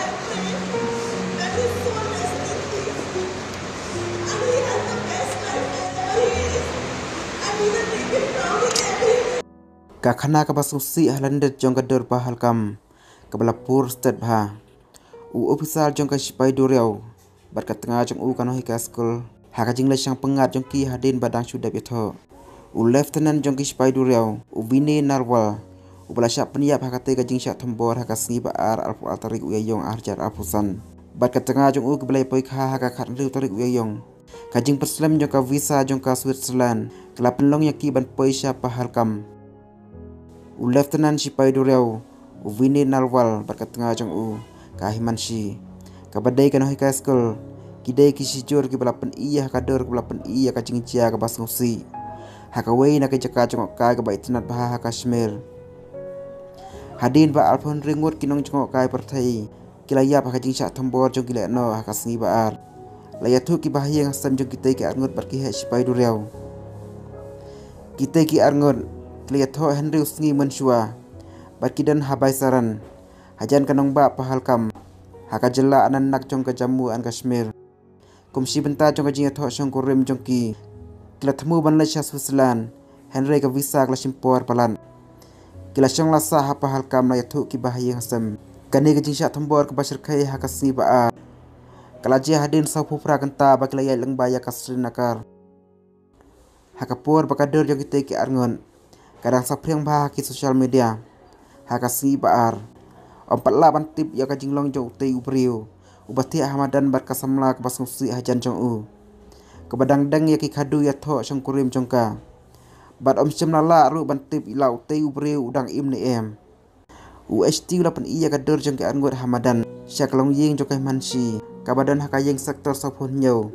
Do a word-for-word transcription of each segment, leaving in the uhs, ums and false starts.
That is so nice in peace. And he has the best life ever. He is. And we will make him proud in every Ka khana kaba sngewsih ha lyndet jong ka dur Pahalgam kaba la pur stet bha. U officer jong ka sipai duriaw bad ka tnga jong u ka Nohika School ha ka jingleit shang pyngngad jong ki hadien ba dang shu dep ïathoh. U Lieutenant jong ki sipai duriaw, u Vinay Narwal, uba la shah pynïap ha katei ka jingshah thombor ha ka sngi ba ar, arphew ar tarik u Ïaïong arhajar arphew san, bad ka tnga jong u kiba la ïapoikha ha ka khathynriew tarik u Ïaïong. Ka jingpynslem jong ka visa jong ka Switzerland ka la pynlong ïa ki ban poi sha Pahalgam. U Lieutenant sipai duriaw, u Vinay Narwal bad ka tnga jong u, ka Himanshi, kaba dei ka Nohika School, ki dei ki shijur kiba la pyni ïa ka dur, kiba la pyni ïa ka jingjia kaba sngewsih ha kawei na ka jaka jngohkai kaba itynnad bha ha Kashmir. Hadien ba arphew hynriew ngut ki nongjngohkai pyrthei ki la ïap ha ka jingshah thombor jong ki lehnoh ha ka sngi ba ar, la ïathuh ki bahaïing hasem jong kitei ki arngut bad ki heh sipai duriaw. Kitei ki arngut ki la ïathoh hynriew sngi mynshuwa bad ki don ha Baisaran, hajan ka nongbah Pahalgam, ha ka jylla Anantnag jong ka Jammu and Kashmir. Kum shi bynta jong ka jingïathoh shongkurim jong ki, ki la thmu ban leit sha Switzerland, hynrei ka visa ka la shim por palat. Ki la shong la sah ha Pahalgam, la ïathuh ki bahaïing hasem. Kane ka jingshah thombor kaba shyrkhei ha ka sngi ba ar ka la jia hadien sawphew phra kynta ba ki la ïaid lyngba ïa ka Srinagar. Ha ka por ba ka dur jong kitei ki arngut ka dang saphriang bha ha ki social media ha ka sngi ba ar, ym pat lah ban tip ïa ka jinglong jong utei u briew uba thiah ha madan bad ka samla kaba sngewsih hajan jong u, kaba dang deng ïa ki khadu ïathoh shongkurim jong ka. Bad ym shym la lah ruh ban tip la utei u briew u dang im ne em. U H T u la pyni ïa ka dur jong ki arngut ha madan sha ka longïing jong ka Himanshi, kaba don ha ka ïing sector sawphew hynñiew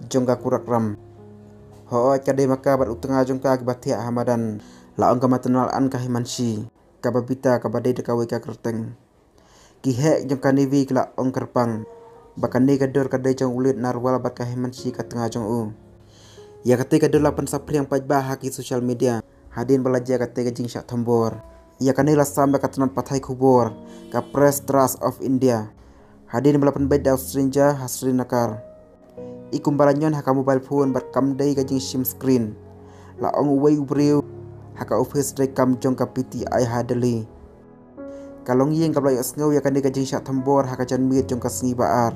jong ka Kurakram. Hooid, ka dei ma ka bad u tnga jong ka kiba thiah ha madan, la ong ka maternal aunt ka Himanshi, ka Babita, kaba dei da kawei ka kyrteng. Ki heh jong ka Navy ki la ong kyrpang ba kane ka dur ka dei jong u Late Narwal bad ka Himanshi, ka tnga jong u. Ïa katei ka dur la pynsaphriang paidbah ha ki social media hadien ba la jia katei ka jingshah thombor. Ïa kane la sam da ka tnat pathai khubor ka Press Trust of India, hadien ba la pynbeit da u stranger ha Srinagar. I kumba la ñion ha ka mobile phone bad kam dei ka jingshim screen, la ong uwei u briew ha ka office treikam jong ka P T I ha Delhi. Ka longïing kaba la ïohsngew ïa kane ka jingshah thombor ha ka janmiet jong ka sngi ba ar,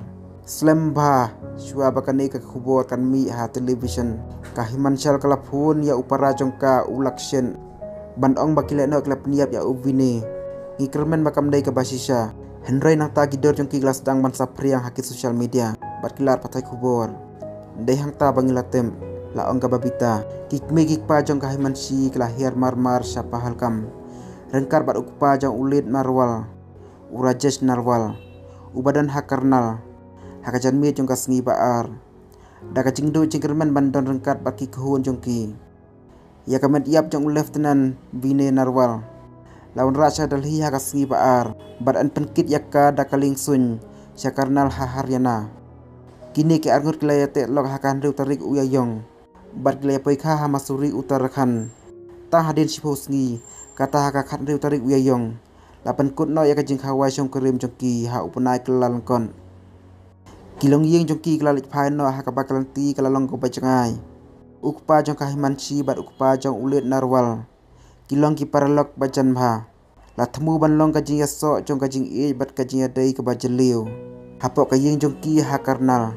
slem bha shuwa ba kane ka khubor kan mih ha television. Ka Himanshi ka la phone ïa u para jong ka, u Lakshen, ban ong ba ki lehnoh ki la pynïap ïa u Vinay. Ngi kyrmen ba kam dei kaba shisha, hynrei nangta ki dur jong ki ki la sdang ban saphriang ha ki social media bad ki lad pathai khubor. Dei hangta ba ngi la tip, la ong ka Babita. Ki kmie ki kpa jong ka Himanshi ki la hiar marmar sha Pahalgam ryngkat bad u kpa jong u Late Narwal, u Rajesh Narwal, uba don ha Karnal, ha ka janmiet jong ka sngi ba ar, da ka jingduh jingkyrmen ban don ryngkat bad ki khun jong ki. Ïa ka met ïap jong u Lieutenant Vinay Narwal la wanrah sha Delhi ha ka sngi ba ar bad yn pynkit ïa ka da ka lieng suiñ sha Karnal ha Haryana. Kine ki arngut ki la ïateh lok ha ka hynriew tarik u Ïaïong bad ki la ïapoikha ha Mussoorie, Uttarakhand, tang hadien shiphew sngi, kata ha ka khathynriew tarik u Ïaïong la pynkut noh ïa ka jingkhawai shongkurim jong ki ha u bnai kylla lyngkot. Ki longïing jong ki ki la leit phai noh ha kaba ka lynti ka la long kaba jngai. U kpa jong ka Himanshi bad u kpa jong u Late Narwal ki long ki paralok ba jan bha. La thmu ban long ka jingïasoh jong ka jingïeit bad ka jingïadei kaba jylliew. Hapoh ka ïing jong ki ha Karnal,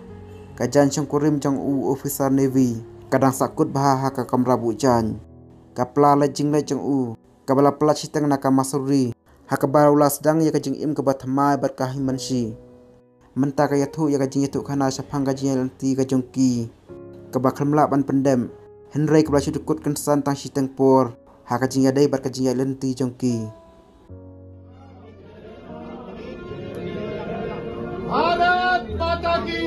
ka jaiñ shongkurim jong u officer Navy ka dang sahkut bha ha ka kamra buh jaiñ. Ka pla leit jingleit jong u kaba la pynlait shiteng na ka Mussoorie, ha kaba u la sdang ïa ka jingim kaba thymmai bad ka Himanshi. Mynta ka ïathuh ïa ka jingïathuhkhana shaphang ka jingïaid lynti ka jong ki kaba khlem lah ban pyndep, hynrei kaba la shu dkut kynsan tang shiteng por ha ka jingïadei bad ka jingïaid lynti jong ki. भारत माता की